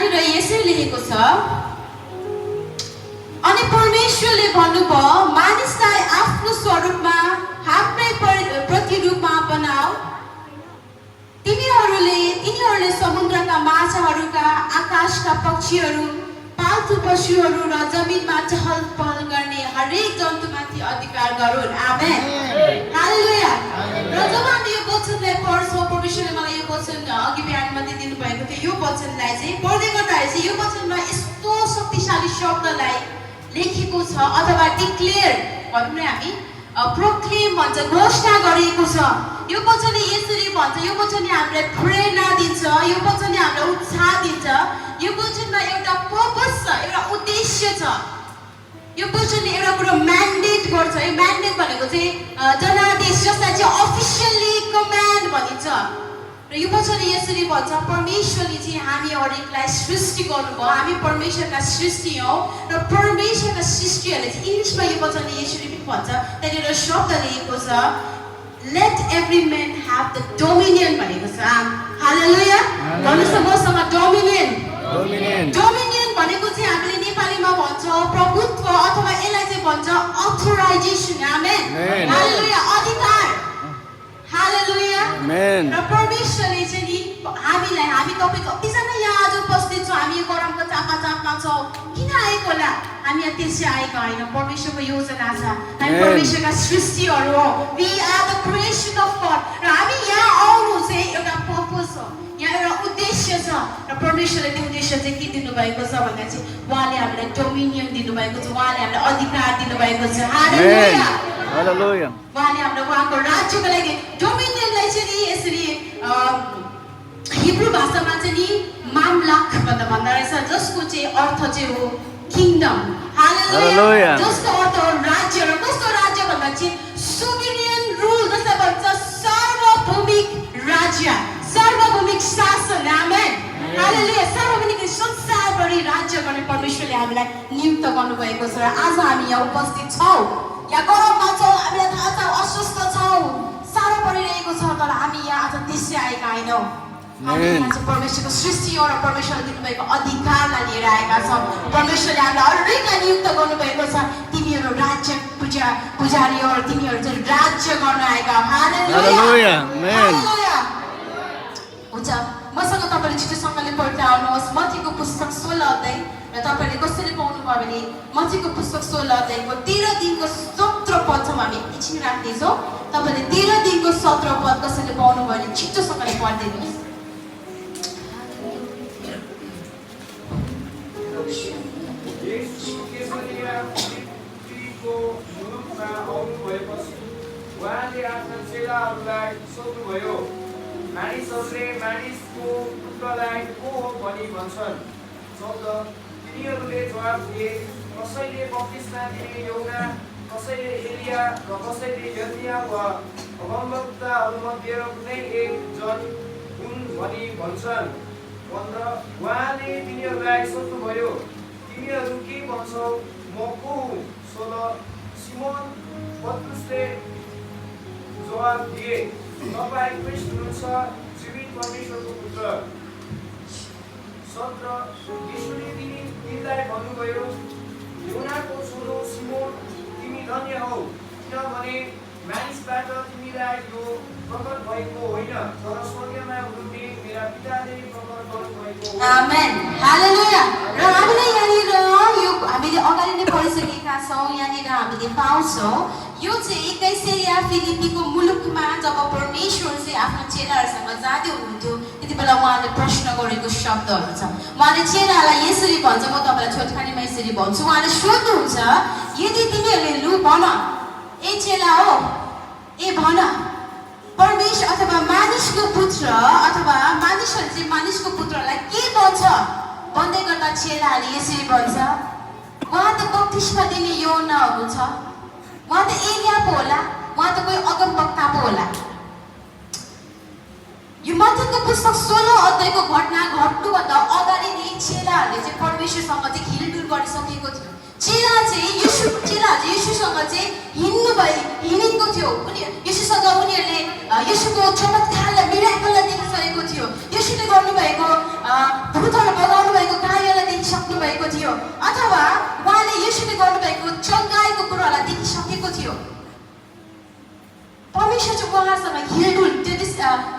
यहाँनिर यसरी लेखेको छ अनि परमेश्वरले भन्नुभयो मानिसलाई आफ्नो स्वरूपमा हाम्रै प्रतिरूपमा बनाऊ तिनीहरूले समुद्रका माछाहरूका आकाशका पक्षीहरू पाल्तु पशुहरू र जमिनमा चहल पहल गर्ने हरेक जन्तुमाथि अधिकार गरून् आमेन हालेलुया र जब हामी यो वचनलाई पढ्छौँ परमेश्वरले मलाई यो वचन अघि बिहान मात्रै दिनुभएको थियो यो वचनलाई चाहिँ पढ्दै गर्दाखेरि चाहिँ यो वचनमा यस्तो शक्तिशाली शब्दलाई लेखेको छ अथवा डिक्लेयर भनौँ न हामी प्रोक्लेम भन्छ घोषणा गरिएको छ यो वचनले यसरी भन्छ यो वचनले हामीलाई प्रेरणा दिन्छ यो वचनले हामीलाई उत्साह दिन्छ यो वचनमा एउटा पर्पस छ एउटा उद्देश्य छ यो वचनले एउटा कुरो म्यान्डेट गर्छ यो म्यान्डेट भनेको चाहिँ जनादेश जसलाई चाहिँ अफिसियल्ली कमान्ड भनिन्छ र यो वचनले यसरी भन्छ परमेश्वरले चाहिँ हामी हरेकलाई सृष्टि गर्नुभयो हामी परमेश्वरका सृष्टि हौ र परमेश्वरका सृष्टिहरूले चाहिँ इङ्ग्लिसमा यो वचनले यसरी पनि भन्छ त्यहाँनिर शब्द लेखेको छ let every man have the dominion भनेको छ हालेलुया भन्नुहोस् त मसँग डोमिनियन भनेको चाहिँ हामीले नेपालीमा भन्छौँ प्रभुत्व अथवा यसलाई चाहिँ भन्छ अथोराइजेसन आमेन हालेलुया अधिकार हालेलुया र परमेश्वरले चाहिँ नि हामी तपाईँ कतिजना यहाँ आज उपस्थित छौँ हामी यो गरमको चापमा छौँ किन आएको होला हामी यहाँ त्यसै आएका होइन परमेश्वरको योजना छ हामी परमेश्वरका सृष्टिहरू हो we are the creation of God र हामी यहाँ आउनु चाहिँ एउटा पर्पस हो यहाँ एउटा उद्देश्य छ र परमेश्वरले त्यो उद्देश्य चाहिँ के दिनुभएको छ भन्दा चाहिँ उहाँले हामीलाई डोमिनियन दिनुभएको छ उहाँले हामीलाई अधिकार दिनुभएको छ हालेलुया उहाँले हामीलाई उहाँको राज्यको लागि डोमिनियनलाई चाहिँ नि यसरी हिब्रू भाषामा चाहिँ नि मामलक भन्दा रहेछ जसको चाहिँ अर्थ चाहिँ हो किङडम हालेलुया जसको अर्थ हो राज्य र कस्तो राज्य भन्दा चाहिँ सोभरेन रुल जसलाई भन्छ सार्वभौमिक राज्य सार्वभौमिक शासन आमेन हालेलुया सार्वभौमिक संसारभरि राज्य गर्ने परमेश्वरले हामीलाई नियुक्त गर्नुभएको छ र आज हामी यहाँ उपस्थित छौँ यहाँ गरममा छौँ हामीलाई थाहा छ अस्वस्थ छौँ साह्रो परिरहेको छ तर हामी यहाँ आज त्यसै आएका होइनौँ हामी यहाँ चाहिँ परमेश्वरको सृष्टि हो र परमेश्वरले दिनुभएको अधिकारलाई लिएर आएका छौँ परमेश्वरले हामीलाई हरेकलाई नियुक्त गर्नुभएको छ तिमीहरू राज्य पुजारी हो र तिमीहरू चाहिँ राज्य गर्न आएका हालेलुया हुन्छ मसँग तपाईँले छिटोसँगले पढ्दै आउनुहोस् मत्तीको पुस्तक 16 अध्याय र तपाईँले कसरी पाउनुभयो भने मत्तीको पुस्तक 16 अध्यायको 13 दिनको 17 पदसम्म हामी एकछिन राख्नेछौँ तपाईँले 13 दिनको 17 पद कसरी पाउनुभयो भने छिटोसँगले पढिदिनुहोस् उहाँले आफ्ना चेलाहरूलाई सोध्नुभयो मानिसहरूले मानिसको पुत्रलाई को हो भनी भन्छन् तिनीहरूले जवाफ दिए कसैले बप्तिस्मा दिने यूहन्ना कसैले एलिया र कसैले यर्मिया वा अगमवक्ताहरूमध्ये कुनै एक जन हुन् भनी भन्छन् 15 उहाँले तिनीहरूलाई सोध्नुभयो तिमीहरू के भन्छौ म को हुँ 16 सिमोन पत्रुसले जवाब दिए तपाईँ ख्रीष्ट हुनुहुन्छ जीवित परमेश्वरको पुत्र 17 यीशुले तिनीलाई भन्नुभयो योनाको छोरो सिमोन तिमी धन्य हौ किनभने मानिसबाट तिमीलाई यो प्रकट भएको होइन तर स्वर्गमा हुनुहुने मेरा पिताले प्रकट गर्नुभएको हो आमेन हालेलुया र हामीले यहाँनिर यो हामीले अगाडि नै पढिसकेका छौँ यहाँनिर हामीले पाउँछौँ यो चाहिँ 21 फिलिपीको मुलुकमा जब परमेश्वर चाहिँ आफ्नो चेलाहरूसँग जाँदै हुनुहुन्थ्यो त्यति बेला उहाँले प्रश्न गरेको शब्दहरू छ उहाँले चेलालाई यसरी भन्छ म तपाईँलाई छोटखानीमा यसरी भन्छु उहाँले सोध्नुहुन्छ यदि तिमीहरूले लु भन ए चेला हो ए भन परमेश्वर अथवा मानिसको पुत्र अथवा मानिसहरूले चाहिँ मानिसको पुत्रलाई के भन्छ भन्दै गर्दा चेलाहरूले यसरी भन्छ उहाँ त बप्तिस्मा दिने यूहन्ना हुनुहुन्छ उहाँ त एलिया पो होला उहाँ त कोही अगमवक्ता पो होला यो मत्तीको पुस्तक 16 अध्यायको घटना घट्नुभन्दा अगाडि नै चेलाहरूले चाहिँ परमेश्वरसँग चाहिँ हिलडुल गरिसकेको थियो चेलाहरूले येशूसँग चाहिँ हिँडेको थियो येशूसँग उनीहरूले येशूको चमत्कारलाई मिराकललाई देखिसकेको थियो येशूले गर्नुभएको भूतहरू भगाउनु भएको गर्नुभएको चङ्गाइको कुरालाई देखिसकेको थियो परमेश्वर चाहिँ उहाँसँग हिँड्नु त्यो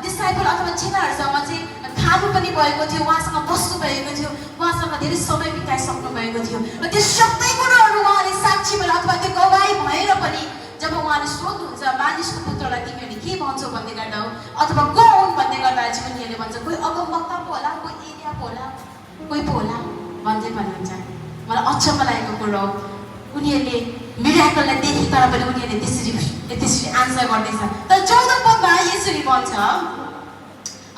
डिसाइपल अथवा चेलाहरूसँग चाहिँ खानु पनि भएको थियो उहाँसँग बस्नु भएको थियो उहाँसँग धेरै समय बिताइसक्नु भएको थियो र त्यो सबै कुराहरू उहाँले साक्षी भएर अथवा त्यो गवाई भएर पनि जब उहाँले सोध्नुहुन्छ मानिसको पुत्रलाई तिमीहरूले के भन्छौ भन्दै गर्दा हो अथवा को हुन् भन्दै गर्दा चाहिँ उनीहरूले भन्छ कोही अगमवक्ता पो होला कोही एलिया पो होला कोही पो होला भन्दै भन्नुहुन्छ मलाई अचम्म लागेको कुरो हो उनीहरूले मिराकललाई देखिकन पनि उनीहरूले त्यसरी आन्सर गर्दैछ तर 14 पदमा यसरी भन्छ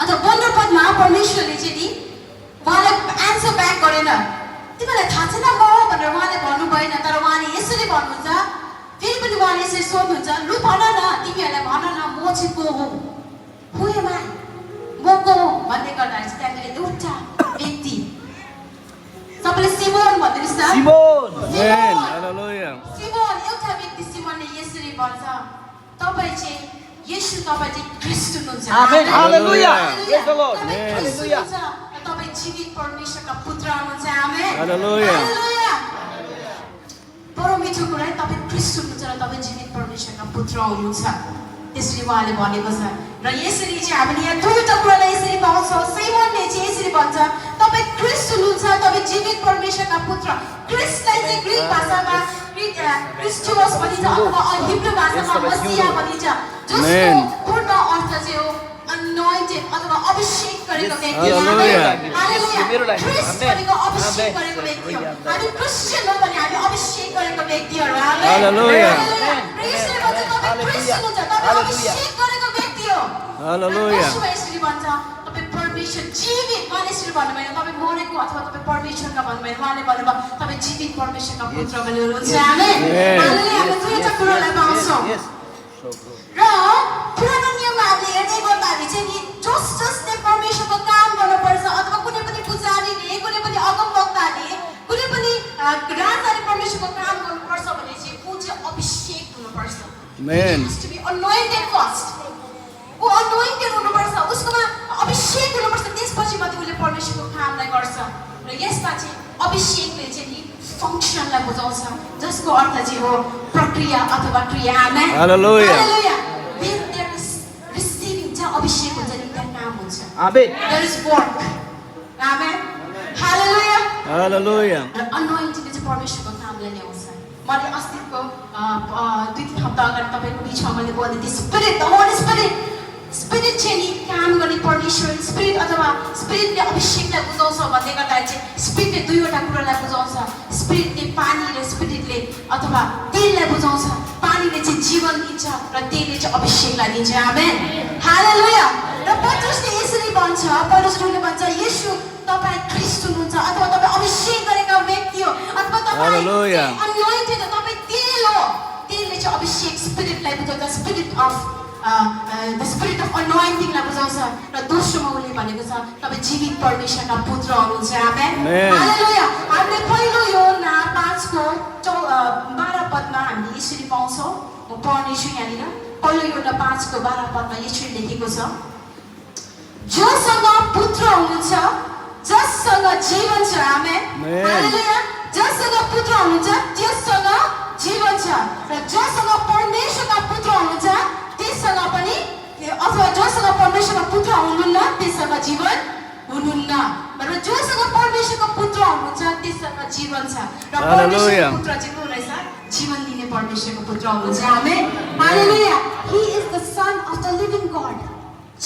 अथवा 15 पदमा परमेश्वरले चाहिँ नि उहाँलाई आन्सर ब्याक गरेन तिमीलाई थाहा छैन म हो भनेर उहाँले भन्नु भएन तर उहाँले यसरी भन्नुहुन्छ फेरि पनि उहाँले यसरी सोध्नुहुन्छ लु भन न तिमीहरूलाई भन न म चाहिँ को हो एम आई म को हो भन्दै गर्दा चाहिँ त्यहाँनिर एउटा व्यक्ति सबैले सिमोन भन्दैछ सिमोन एउटा व्यक्ति सिमोनले यसरी भन्छ तपाईँ चाहिँ येशू तपाईँ चाहिँ ख्रीष्ट हुनुहुन्छ amen hallelujah praise the lord हालेलुया तपाईँ जीवित परमेश्वरका पुत्र हुनुहुन्छ आमेन हालेलुया बडो मिठो कुरा है तपाईँ ख्रीष्ट हुनुहुन्छ र तपाईँ जीवित परमेश्वरका पुत्र हुनुहुन्छ त्यसरी उहाँले भनेको छ र यसरी चाहिँ हामीले यहाँ दुईवटा कुरालाई यसरी पाउँछौँ सिमोनले चाहिँ यसरी भन्छ तपाईँ ख्रीष्ट हुनुहुन्छ तपाईँ जीवित परमेश्वरका पुत्र ख्रीष्टलाई चाहिँ ग्रीक भाषामा क्रिस्टोस भनिन्छ अथवा हिब्रू भाषामा मसिया भनिन्छ जसको पूर्ण अर्थ चाहिँ हो anointed अथवा अभिषेक गरेको व्यक्ति हालेलुया ख्रीष्ट भनेको अभिषेक गरेको व्यक्ति हो हामी क्रिस्चियन हो भने हामी अभिषेक गरेको व्यक्तिहरू हालेलुया यसरी भन्छ तपाईँ ख्रीष्ट हुनुहुन्छ तपाईँ अभिषेक गरेको व्यक्ति हो हालेलुया यसरी भन्छ तपाईँ परमेश्वर जीवित उहाँले यसरी भन्नुभएन तपाईँ मरेको अथवा तपाईँ परमेश्वरका भन्नुभएन उहाँले भन्नुभयो तपाईँ जीवित परमेश्वरका पुत्र पनि हुनुहुन्छ आमेन हालेलुया हामी दुईवटा कुरालाई पाउँछौँ र पुरानो नियममा हामीले हेर्दै गर्दा हामी चाहिँ नि जसले परमेश्वरको काम गर्नुपर्छ अथवा कुनै पनि पुजारीले कुनै पनि अगमवक्ताले कुनै पनि राजाले परमेश्वरको काम गर्नुपर्छ भने चाहिँ ऊ चाहिँ अभिषेक हुनुपर्छ anointed first ऊ anointed हुनुपर्छ उसकोमा अभिषेक हुनुपर्छ त्यसपछि मात्रै उसले परमेश्वरको कामलाई गर्छ र यसमा चाहिँ अभिषेकले चाहिँ नि फङ्सनलाई बुझाउँछ जसको अर्थ चाहिँ हो प्रक्रिया अथवा क्रिया आमेन हालेलुया रिसिभिङ चाहिँ अभिषेक हुन्छ नि त्यहाँ काम हुन्छ amen there is work amen hallelujah hallelujah anointing चाहिँ परमेश्वरको कामलाई ल्याउँछ मैले अस्तिको 2-3 हप्ता अगाडि तपाईँको बिचमा मैले बोलेँ थिएँ स्पिरिट द होली स्पिरिट चाहिँ नि काम गर्ने परमेश्वर स्पिरिट अथवा स्पिरिटले अभिषेकलाई बुझाउँछ भन्दै गर्दा चाहिँ स्पिरिटले दुईवटा कुरालाई बुझाउँछ स्पिरिटले पानी र स्पिरिटले अथवा तेललाई बुझाउँछ पानीले चाहिँ जीवन दिन्छ र तेलले चाहिँ अभिषेकलाई दिन्छ आमेन हालेलुया र पत्रुसले यसरी भन्छ पत्रुसले भन्छ येशू तपाईँ ख्रीष्ट हुनुहुन्छ अथवा तपाईँ अभिषेक गरेका व्यक्ति हो अथवा तपाईँ अनोइन्टेड हो तपाईँ तेल हो तेलले चाहिँ अभिषेक स्पिरिटलाई बुझाउँछ spirit of the spirit of अनोइन्टिङलाई बुझाउँछ र दोस्रोमा उसले भनेको छ तपाईँ जीवित परमेश्वरका पुत्र हुनुहुन्छ आमेन हालेलुया हामीले पहिलो योहन्ना 5 को 12 पदमा हामीले यसरी पाउँछौँ म पढ्नेछु यहाँनिर पहिलो योहन्ना 5 को 12 पदमा यसरी लेखेको छ जोसँग पुत्र हुनुहुन्छ जससँग जीवन छ आमेन हालेलुया जससँग पुत्र हुनुहुन्छ त्यससँग जीवन छ र जससँग परमेश्वरका पुत्र हुनुहुन्छ त्यससँग पनि अथवा जोसँग परमेश्वरका पुत्र हुनुहुन्न त्यससँग जीवन हुनुहुन्न र जोसँग परमेश्वरको पुत्र हुनुहुन्छ त्यससँग जीवन छ र परमेश्वरको पुत्र चाहिँ को रहेछ जीवन दिने परमेश्वरको पुत्र हुनुहुन्छ amen hallelujah he is the sun of the living God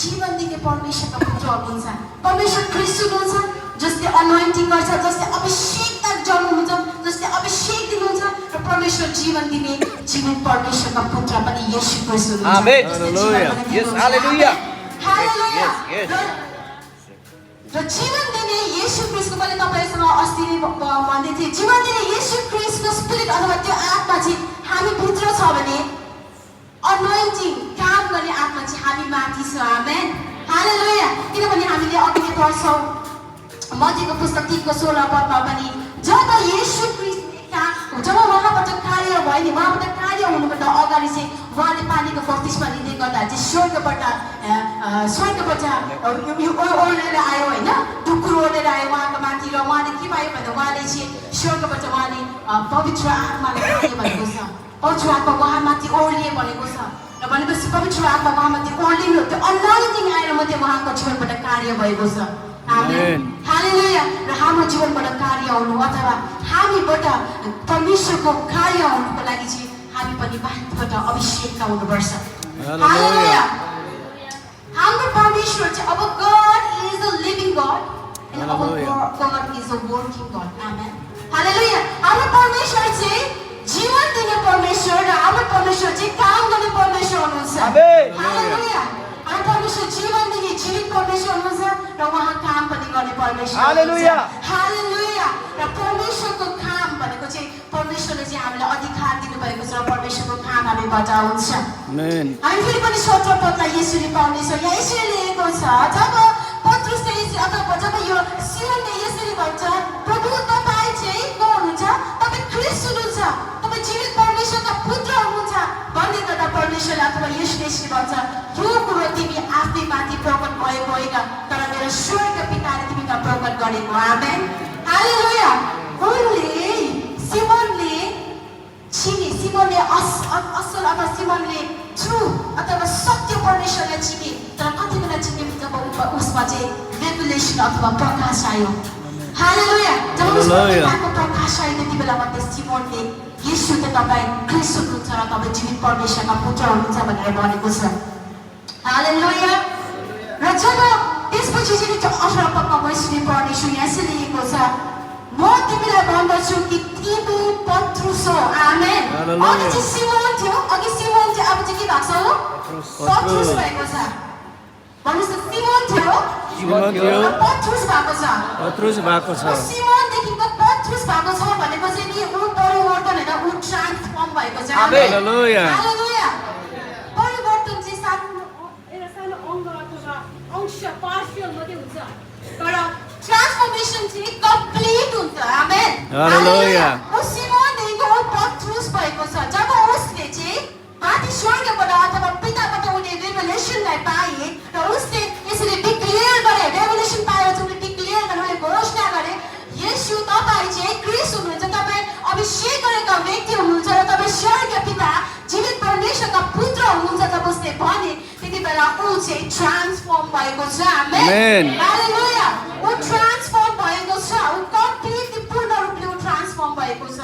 जीवन दिने परमेश्वरका पुत्र हुनुहुन्छ परमेश्वर ख्रीष्ट हुनुहुन्छ जसले अनोइन्टिङ गर्छ जसले अभिषेकता जन्माउनुहुन्छ जसले अभिषेक दिनुहुन्छ र परमेश्वर जीवन दिने जीवित परमेश्वरका पुत्र पनि येशू ख्रीष्ट हुनुहुन्छ आमेन हालेलुया यस हालेलुया हालेलुया र जीवन दिने येशू ख्रीष्टको पनि तपाईसँग अस्ति नै भन्दै थिएँ जीवन दिने येशू ख्रीष्टको स्पिरिट अथवा त्यो आत्मा चाहिँ हामी भित्र छ भने अनोइन्टिङ काम गर्ने आत्मा चाहिँ हामी माथि छ आमेन हालेलुया किनभने हामीले अघि नै पढ्छौँ मत्तीको पुस्तक 3 को 16 पदमा पनि जब येशू ख्रीष्टका जब उहाँबाट कार्य भयो नि उहाँबाट कार्य हुनुभन्दा अगाडि चाहिँ उहाँले पानीको बप्तिस्मा लिँदै गर्दा चाहिँ स्वर्गबाट ओर्लेर आयो होइन ढुकुर ओर्लेर आयो उहाँको माथि र उहाँले के पायो भन्दा उहाँले चाहिँ स्वर्गबाट उहाँले पवित्र आत्माले आए भनेको छ पवित्र आत्मा उहाँमाथि ओर्लिए भनेको छ र भनेपछि पवित्र आत्मा उहाँमाथि ओर्लिनु त्यो अनोइन्टिङ आएर मात्रै उहाँको जीवनबाट कार्य भएको छ आमेन हालेलुया र हाम्रो जीवनबाट कार्य हुनु अथवा हामीबाट परमेश्वरको कार्य हुनुको लागि चाहिँ हामी पनि बाहिरबाट अभिषेकका हुनुपर्छ हालेलुया हाम्रो परमेश्वर चाहिँ अब God is a living God and our God is a working God amen हालेलुया हाम्रो परमेश्वर चाहिँ जीवन दिने परमेश्वर र हाम्रो परमेश्वर चाहिँ काम गर्ने परमेश्वर हुनुहुन्छ हालेलुया हाम्रो परमेश्वर जीवन दिने जीवित परमेश्वर हुनुहुन्छ र उहाँ काम पनि गर्ने परमेश्वर हालेलुया हालेलुया र परमेश्वरको काम भनेको चाहिँ परमेश्वरले चाहिँ हामीलाई अधिकार दिनुभएको छ र परमेश्वरको काम हामीबाट हुन्छ आमेन हामी फेरि पनि 17 पदलाई यसरी पाउनेछौँ यहाँ यसरी लेखेको छ जब पत्रुसले अथवा जब यो सिमोनले यसरी भन्छ प्रभु तपाईँ चाहिँ को हुनुहुन्छ तपाईँ ख्रीष्ट हुनुहुन्छ तपाईँ जीवित परमेश्वरका पुत्र हुनुहुन्छ भन्ने गर्दा परमेश्वरले अथवा यसले यसरी भन्छ यो कुरो तिमी आफै माथि प्रकट भएको होइन तर मेरो स्वर्ग पिताले तिमीलाई प्रकट गरेको आमेन हालेलुया उनले सिमोनले असल अथवा सिमोनले ट्रु अथवा सत्य परमेश्वरलाई चिने तर कति बेला चिने जब उसमा चाहिँ रेभुलेसन अथवा प्रकाश आयो हालेलुया जब उसको प्रकाश आयो त्यति बेला मात्रै सिमोनले येशू त तपाईँ ख्रीष्ट हुनुहुन्छ र तपाईँ जीवित परमेश्वरका पुत्र हुनुहुन्छ भनेर भनेको छ हालेलुया र जब त्यसपछि चाहिँ 18 पदमा यसरी पढ्नेछु यहाँ यसरी लेखेको छ म तिमीलाई भन्दछु कि तिमी पत्रुस हो आमेन अघि चाहिँ सिमोन थियो अब चाहिँ के भएको छ हो पत्रुस भएको छ भन्नुस् त सिमोन थियो पत्रुस भएको छ सिमोनदेखिको पत्रुस भएको छ भनेको चाहिँ नि ऊ परिवर्तन होइन ऊ ट्रान्सफर्म भएको छ आमेन हालेलुया परिवर्तन चाहिँ सानो अङ्ग अथवा अंश पार्शियल मात्रै हुन्छ तर ट्रान्सफर्मेसन चाहिँ कम्प्लिट हुन्छ आमेन हालेलुया ऊ सिमोनदेखिको ऊ पत्रुस भएको छ जब उसले चाहिँ माथि स्वर्गबाट अथवा पिताबाट उनले रेभुलेसनलाई पाए र उसले यसरी डिक्लेयर गरे रेभुलेसन पाएर चाहिँ उनले डिक्लेयर गरे उनले घोषणा गरे येशू तपाईँ चाहिँ ख्रीष्ट हुनुहुन्छ तपाईँ अभिषेक गरेका व्यक्ति हुनुहुन्छ र तपाईँ स्वर्ग पिता जीवित परमेश्वरका पुत्र हुनुहुन्छ जब उसले भने त्यति बेला ऊ चाहिँ ट्रान्सफर्म भएको छ आमेन हालेलुया ऊ ट्रान्सफर्म भएको छ ऊ कम्प्लिटली पूर्ण रूपले ऊ ट्रान्सफर्म भएको छ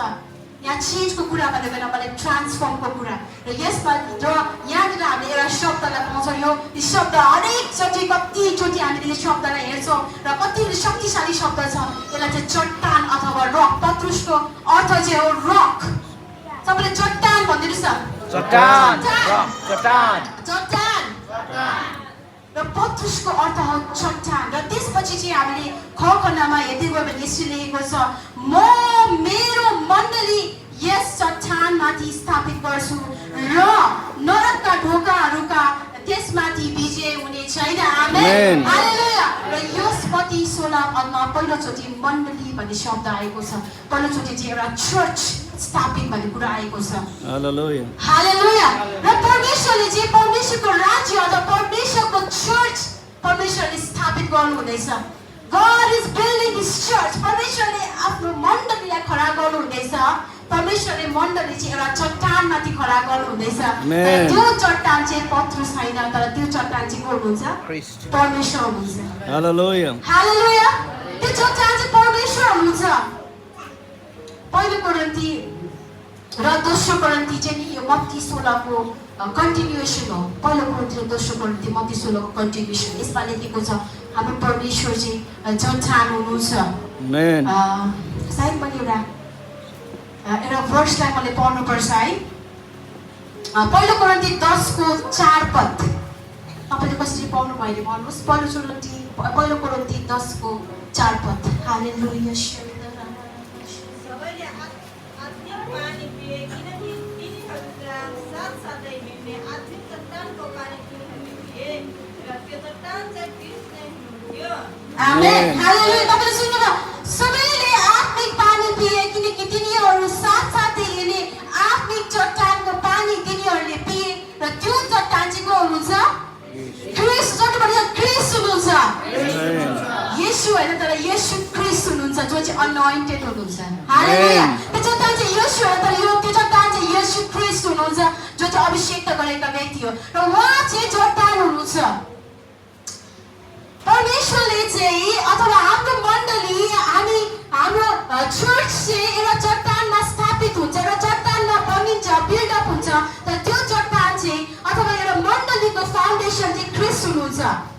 यहाँ चेन्जको कुरा भनेको मलाई ट्रान्सफर्मको कुरा र यसमा र यहाँनिर हामीले एउटा शब्दलाई पाउँछौँ यो शब्द हरेकचोटि कतिचोटि हामीले यो शब्दलाई हेर्छौँ र कति शक्तिशाली शब्द छ यसलाई चाहिँ चट्टान अथवा रक पत्रुसको अर्थ चाहिँ हो रक सबैले चट्टान भनिदिनुहोस् चट्टान र पत्रुसको अर्थ हो चट्टान र त्यसपछि चाहिँ हामीले ख खण्डमा हेर्दै गयो भने यसरी लेखेको छ म मेरो मण्डली यस चट्टानमाथि स्थापित गर्छु र नरकका ढोकाहरूका त्यसमाथि विजय हुने छैन आमेन हालेलुया र यसपछि 16 पदमा पहिलोचोटि मण्डली भन्ने शब्द आएको छ पहिलोचोटि चाहिँ एउटा चर्च स्थापित भन्ने कुरा आएको छ हालेलुया हालेलुया र परमेश्वरले चाहिँ परमेश्वरको राज्य अथवा परमेश्वरको चर्च परमेश्वरले स्थापित गर्नु हुँदैछ God is building his church परमेश्वरले आफ्नो मण्डलीलाई खडा गर्नु हुँदैछ परमेश्वरले मण्डली चाहिँ एउटा चट्टानमाथि खडा गर्नु हुँदैछ त्यो चट्टान चाहिँ पत्रुस छैन तर त्यो चट्टान चाहिँ को हुनुहुन्छ परमेश्वर हुनुहुन्छ हालेलुया हालेलुया त्यो चट्टान चाहिँ परमेश्वर हुनुहुन्छ पहिलो कोरिन्थी र दोस्रो कोरिन्थी चाहिँ नि यो मत्ती 16 को कन्टिन्युएसन हो पहिलो कोरिन्थी र दोस्रो कोरिन्थी मत्ती 16 को कन्टिन्युएसन यसमा लेखेको छ हाम्रो परमेश्वर चाहिँ चट्टान हुनुहुन्छ आमेन सायद पनि एउटा भर्सलाई मैले पढ्नुपर्छ है पहिलो कोरिन्थी 10 को 4 पद तपाईले कसरी पढ्नु भयो भने भन्नुहोस् पहिलो कोरिन्थी 10 को 4 पद हालेलुया सबैले आत्मिक पानी पिए किनकि तिनीहरूका साथसाथै मिल्ने आत्मिक चट्टानको पानी तिनीहरूले पिए र त्यो चट्टान चाहिँ ख्रीष्ट नै हुनुहुन्थ्यो आमेन हालेलुया तपाईले सुन्नुभयो सबैले आत्मिक पानी पिए किनकि तिनीहरू साथसाथै मिल्ने आत्मिक चट्टानको पानी तिनीहरूले पिए र त्यो चट्टान चाहिँ को हुनुहुन्छ ख्रीष्ट जति पनि ख्रीष्ट हुनुहुन्छ येशू हैन तर येशू ख्रीष्ट हुनुहुन्छ जो चाहिँ anointed हुनुहुन्छ हालेलुया त्यो चट्टान चाहिँ येशू हो तर यो त्यो चट्टान चाहिँ येशू ख्रीष्ट हुनुहुन्छ जो चाहिँ अभिषेक गरेका व्यक्ति हो र उहाँ चाहिँ चट्टान हुनुहुन्छ परमेश्वरले चाहिँ अथवा हाम्रो मण्डली हाम्रो चर्च चाहिँ एउटा चट्टानमा स्थापित हुन्छ र चट्टानमा बनिन्छ बिल्डअप हुन्छ तर त्यो चट्टान चाहिँ अथवा एउटा मण्डलीको फाउन्डेसन चाहिँ ख्रीष्ट हुनुहुन्छ